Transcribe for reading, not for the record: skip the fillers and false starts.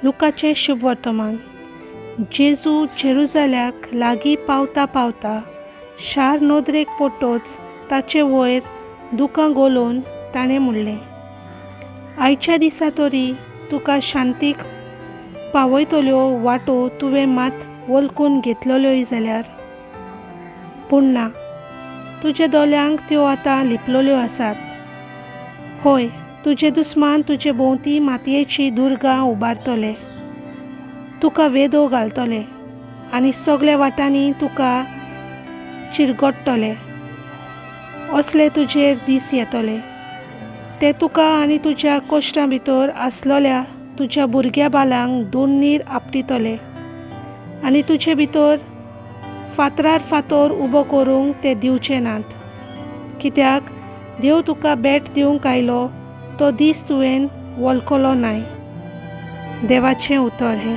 लुकाचें शुभवर्तमान. जेजू जेरुजाल्याक लागीं पावता पावता शार नदरेक पडटच ताचे वयर दुकां गोलोवन ताणें म्हणलें, आयच्या दिसा तरी तुका शांतीक पावयतल्यो वाटो तुवें मात वळखून घेतलेल्योय जाल्यार, पूण ना, तुज्या दोळ्यांक त्यो आतां लिपलेल्यो आसात. होय, तुजे दुस्मान तुजे भोंवती मातयेची दुर्गां उबारतले, तुका वेदो घालतले आनी सगल्या वाटांनी तुका चिरगडटले. असले तुजेर दीस येतले, ते तुका आनी तुज्या कोश्टां भितर आसलेल्या तुज्या भुरग्या बालांक दोन्नीर आपटितले आनी तुजे भितर फातरार फातर उबो करूंक ते दिवचे नात. कित्याक देव तुका भेट दिवंक आयलो तो दीस तुवें वळखलो नाय. देवाचें उतर हें.